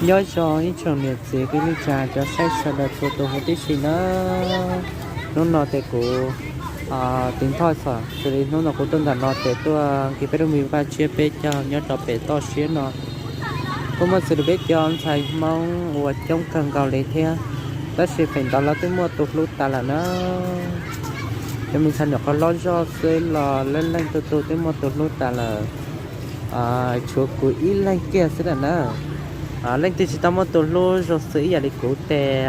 Nyob zoo ib tsoom niam txiv kwv tij neej tsa cov saib sawv daws txhua tus huv tib si na. Hnub no ces kuv Tiv Thoj xom xws li hnub no kuv tuaj ntawm no ces tuaj nqis peb lub me vaj tsiab peb caug nyob rau pem toj siab no. Kuj muaj xws li peb cov ntxhais Hmoob uas coob kawg nkaus li thiab, tab sis feem ntau lawv twb muaj tus hlub tas lawm na. Cov me ntxhais nyuam qhuav loj zog xwb los leej leej tug tug twb muaj tus hlub tas lawm. Tshuav kuv ib leeg kiag xwb lawm na. Leej twg tsis tau muaj tus hlub zoo xws ib yam li kuv ces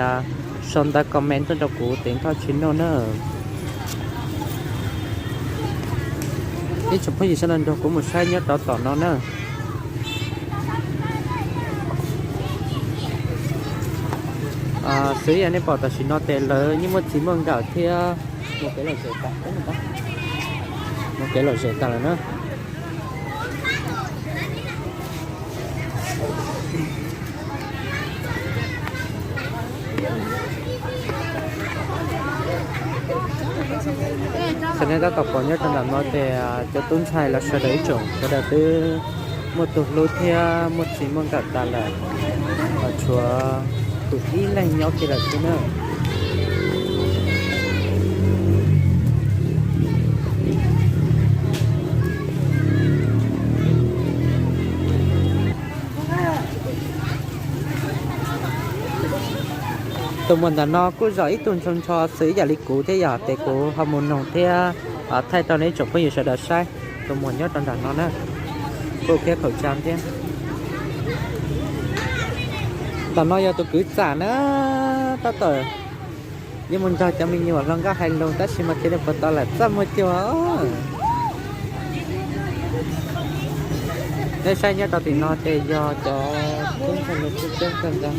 sau ntawv comment tuaj rau kuv Tiv Thoj Channel na. Ib tsoom phooj ywg sawv daws nrog kuv mus saib nyob rau tom no na. Xws li nej pom tam sim no ces lawv yeej muaj txiv muaj nkawm thiab, mus kev lom zem tas, mus kev lom zem tas lawm na. Xws li nej tab tom pom nyob rau nram no ces cov tub ntxhais los sawv daws ib tsoom sawv daws twb muaj tus hlub thiab muaj txiv muaj nkawm tas lawm, tshuav kuv ib leeg nyob kiag lawm xwb na. Tus muam ntawm no kuj zom ib tug ntsho ntsho xws ib yam li kuv thiab yom, ces kuv ho mus noog thiab thaij rau nej ib tsoom phooj ywg sawv daws saib tus muam nyob rau nram no na. Kuj khiab khaum tsa thiab. Ntawm no yog tus kwv txam na, tab tom yeej mus nrog cov me nyuam hluas nkauj hais lus tab sis mas cia li puas tau lawm txaj muag cuag. Nej saib nyob rau tim no ces yog cov tub ntxhais lus tub coob kawg nkaus.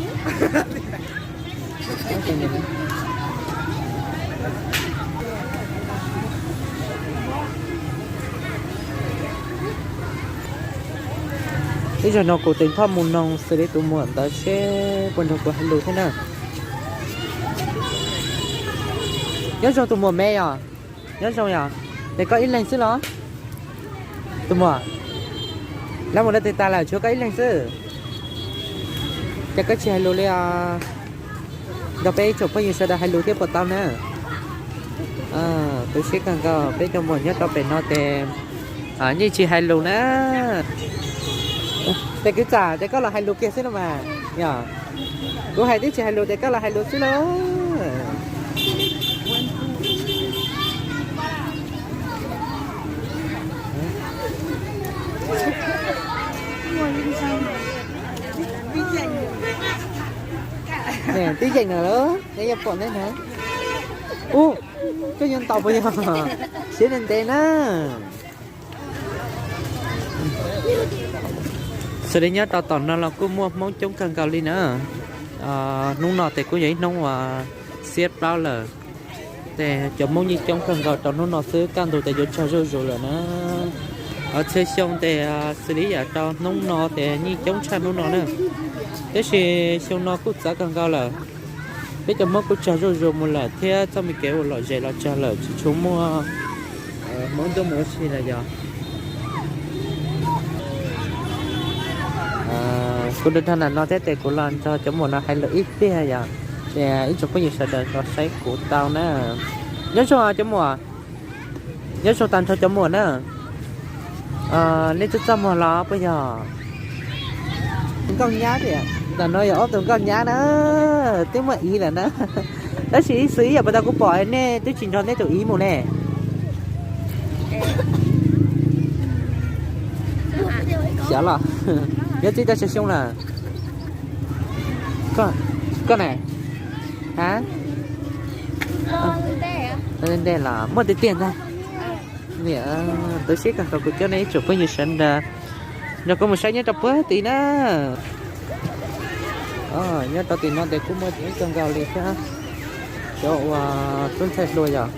Ib zaug no kuv Tiv Thoj mus noog xws li tus muam ntawd seb puas nrog kuv hais lus thiab na. Nyob zoo tus muam me yom, nyob zoo yom, ces koj ib leeg xwb los? Tus muam, lawv mus leej twg tas lawm tshuav koj ib leeg xwb? Ces koj tsis hais lus li os? Nrog peb ib tsoom phooj ywg sawv daws hais lus thiab puas tau na? Tu siab kawg nkaus peb cov muam nyob rau pem no ces yeej tsis hais lus na. Ces kwv txam ces koj los hais lus kiag xwb no mas yom. Kuv hais twb tsis hais lus ces koj los hais lus xwb lauj. Twb yeej no lawm, nej yeej pom nej na. Ub, koj yuav ntaus puas yog? Siab ntev ntev na. Xws li nyob rau tom no los kuj muaj Hmoob coob kawg nkaus li na. Hnub no ces kuj yog ib hnub uas xiab plaub lawm. Ces cov Hmoob yeej coob kawg nkaus rau hnub no xwb, kaj ntug ces yuav tsag zuj zus lawm na. Txhia xyoo ces xws li yam rau hnub no ces yeej coob tshaj hnub no na. Tab sis xyoo no kuj txawv kawg nkaus lawm. Peb cov Hmoob kuj tsag zuj zus mus lawm thiab txoj me kev ua lom zem los tsag lawm tsis tshua muaj Hmoob tuaj mus ua si lawm yog. Kuv rau nram no thiab ces kuv los nrog cov muam no hais lus ib pliag yog, ces ib tsoom phooj ywg sawv daws los saib kuv tau na. Nyob zoo cov muam, nyob zoo tag nrho cov muam na. Nej txaj txaj muag los puas yog? Tus nkauj nyab tias, ntawm no yog ob tug nkauj nyab na, twb muaj iv lawm na. Tab sis ib xwm ib yam puas tau kuv pom nej twb tsis nrog nej tus iv mus ne. Xyov los, nyob txij twb tsawg xyoo lawm? Koj na? Ha? Ntej los muaj tiag tiag ntag. Niam, tu siab kawg rau kuv coj nej ib tsoom phooj ywg sawv daws nrog kuv mus saib nyob rau puag tid na. Nyob rau tim no ces kuj muaj coob kawg nkaus li thiab. Cov uas tub ntxhais hluas yog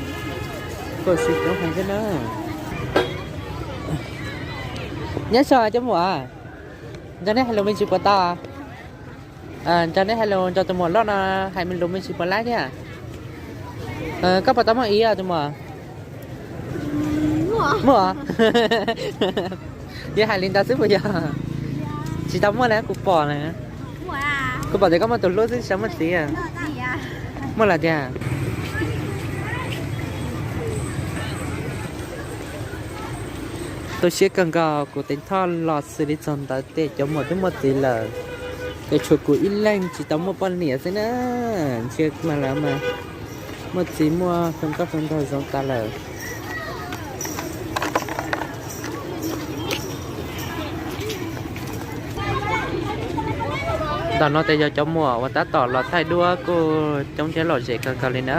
kuj sib coob heev thiab na. Nyob zoo cov muam, nrog nej hais lus me ntsis puas tau? Nrog nej hais lus nrog tus muam loj no hais me lus me ntsis puas laib thiab? Koj puas tau muaj iv tus muam? Muaj. Yog hais li ntawd xwb puas yog? Tsis tau muaj na, kuv pom na. Kuv pom tias koj muaj tus hlub xwb, xyov muaj txiv. Muaj lawm tiag. Tu siab kawg nkaus, kuv Teev Thoj los xws li txog ntawd ces cov muam twb muaj txiv lawm, ces tshuav kuv ib leeg tsis tau muaj poj niam xwb na. Ntsia mas lawv mas muaj txiv muaj hluas nkauj hluas nraug zoo tas lawm. Ntawm no ces yog cov muam uas tab tom los thaij duab kuj coob thiab lom zem kawg nkaus li na.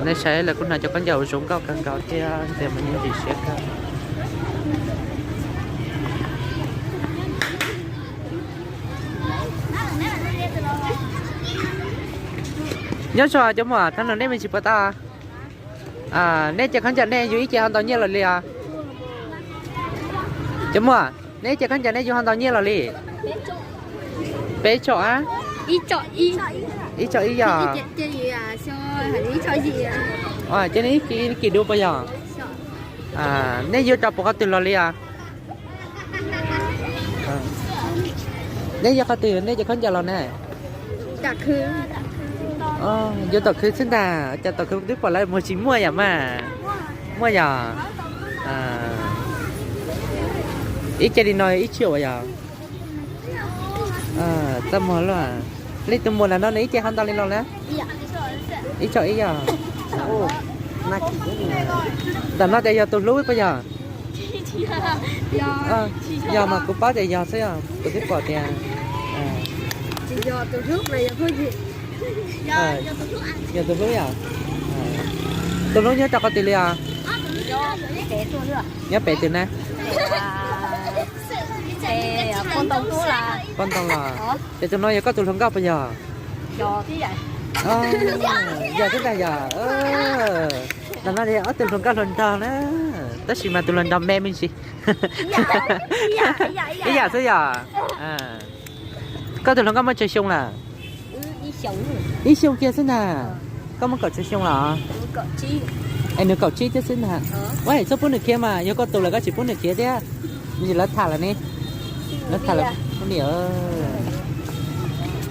Nej saib lawv kuj hnav cov khaub ncaws uas zoo nkauj kawg nkaus thiab ntxias mas yeej ntxim siab kawg. Nyob zoo cov muam, thab no nej me ntsis puas tau? Nej cov khaub ncaws nej yug ib ce ho ntau nyiaj los li os? Cov muam, nej ib ce khaub ncaws nej yug ho ntau nyiaj los li? Peb caum a? Ib caum ib yog? Ces nej ib kis dua puas yog? Nej yug rau puas qhov twg los li os? Nej yog qhov twg nej cov khaub ncaws los na? Yuav tom khw xwb ntag, cas tom khw twb pom lawv mus tsis muaj yom mas. Muaj yog? Ib ce li no ib tshiab uas yog? Txaj muag luaj. Li tus muam ntawm no nws ib ce ho ntau li los na? Ib caum ib yog? Ntawm no ces yog tus hlub puas yog? Yog mas kuv paub tias yog xwb, kuv twb pom tias yog tus hlub yom. Tus hlub nyob rau qhov twg li os? Nyob pem twg na? Poj Ntoo los? Ces tus no yog koj tus hluas nkauj puas yog? Yog xwb ntag yog. Ntawm no ob tug hluas nkauj hluas nraug na, tab sis mas tus hluas nraug me me ntsis. Ib yam xwb yog? Koj tus hluas nkauj muaj tsawg xyoo lawm? Ib xyoo kiag xwb ntag. Koj muaj kaum tsawg xyoo los? Es nws kaum tsib thiab xwb ntag. Ua txhob pub nws khiav mas, yog koj tus lawm koj tsis pub nws khiav thiab. Lawv tham lawm ne. Lawv tham lawm.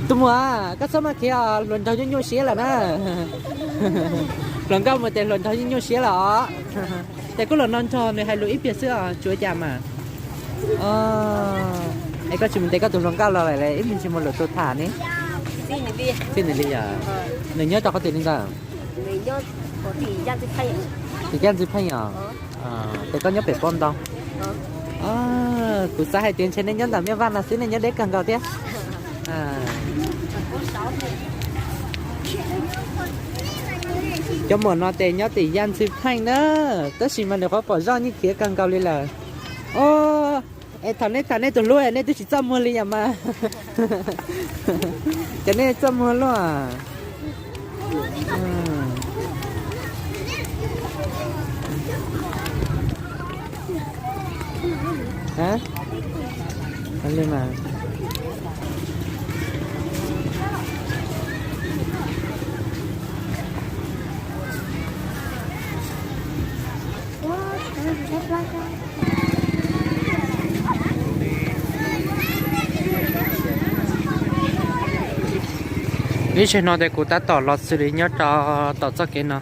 Tus muam, koj txhob maj khiav, hluas nraug nyuaj nyuaj siab lawm na. Hluas nkauj mus ces hluas nraug nyuaj nyuaj siab lawm os. Ces kuj los no nrog nws hais lus ib pliag xwb os, tsuav cas mas. Es koj tsis mus ntes koj tus hluas nkauj los lawm, ib me ntsis mus lwm tus tham ne. Txij nws li yom? Nws nyob rau qhov twg li ntawd? Tim Yaj Ntxwg Pheej os. Ces koj nyob pem Paj Ntoo. Kuv xav hais tias ntshe nej nyob ntawm Mej Vaj no xwb, nej nyob deb kawg nkaus thiab. Cov muam no ces nyob tim Yaj Ntxwg Pheej na, tab sis mas nws qhuav pom zoj nyiaj khiav kawg nkaus li lawm. Es thaum nej tham nej tus hlub nej twb tsis txaj muag li yam mas. Ces nej txaj muag luaj. Ib zaug no ces kuv tab tom los xws li nyob rau tom txoj kev no.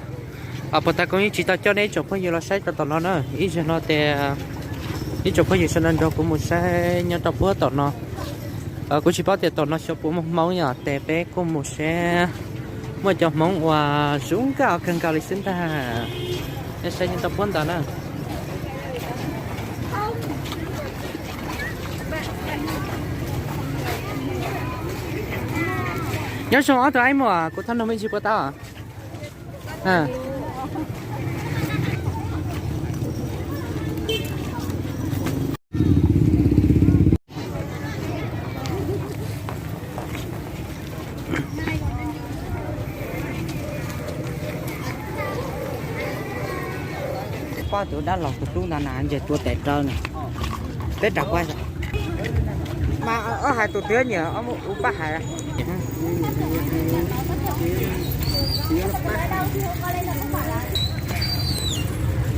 Puag ta kuv yeej tsis tau coj nej ib tsoom phooj ywg los saib rau tom no na. Ib zaug no ces ib tsoom phooj ywg sawv daws nrog kuv mus saib nyob rau puag tom no. Kuv tsis paub tias tom no xyov puas muaj Hmoob yom, ces peb kuj mus saib. Muaj cov Hmoob uas zoo nkauj kawg nkaus li xwb ntag. Nej saib nyob rau puag ntawd na. Nyob zoo ob tug aib muam, kuv thab nug me ntsis puas tau? Pab tus dab laug tus hlub ntawd na, ntseg tua tes raws na. Peb rau kuv mas ob hais tus twg nyiam ob muab ua pab hais.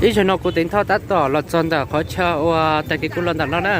Ib zaug no kuv Teev Thoj tab tom los txog ntawm qhov chaw uas tag kis kuv los ntawm no na.